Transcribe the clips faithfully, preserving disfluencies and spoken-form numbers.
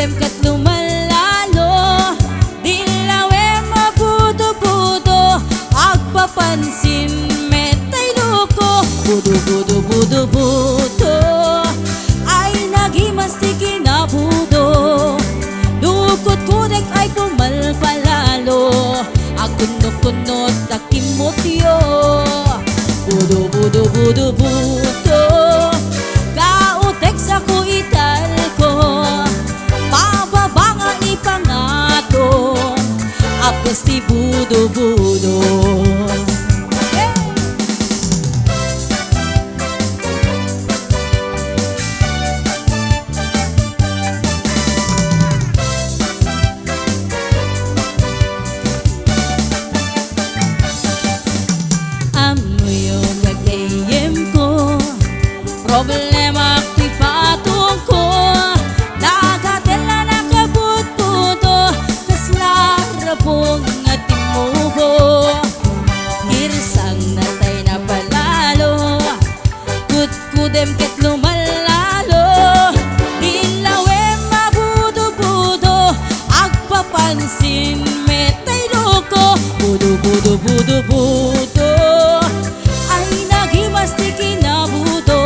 Dem ket lumallalo, di lawem a budo-budo, agpapansin met tay loko. Budo, budo, budo, budo, ay nagimas ti kinabudo. Lukot kudek ay pumalpalalo, agkunno-kunnot ta kimmutyo. Budo, budo, budo, budo, kautek sako italko. Pababa nga ipangato, apes ti budo-budo. Hey! Ammoyo gagayyemko, problema ti patungko, nagatella nakabutbuto, kasla rabong nga timmubo, kirsang natay napalalo. Kutkudem ket lumallalo, di lawem a budo-budo, agpapansin met tay loko. Budo, budo, budo, budo, ay nagimas ti kinabudo.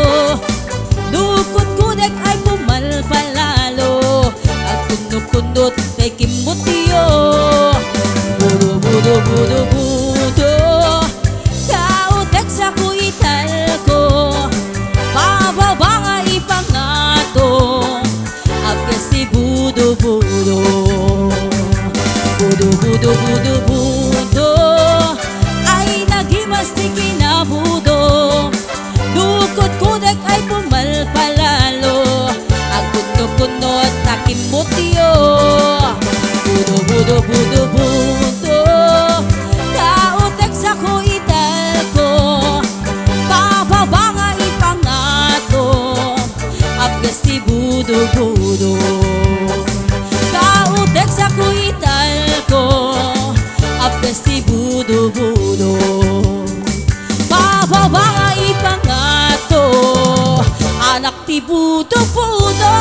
Lukot kudek ay pumalpalalo, agkunno-kunnot tay kimmutyo. Budo, budo, budo, budo, kautek sako italko. Pababa nga ipangato, apes ti budo-budo. Budo, budo, budo, budo, ay nagimas ti kinabudo. Lukot kudek ay pumalpalalo, agkunno-kunnot ta kimmutyo. Budo, budo, budo, budo, kautek sako italko. Pababa nga ipangato, apes ti budo-budo. Kautek sako italko, apes ti budo-budo. Pababa nga ipangato, anak ti budo-budo.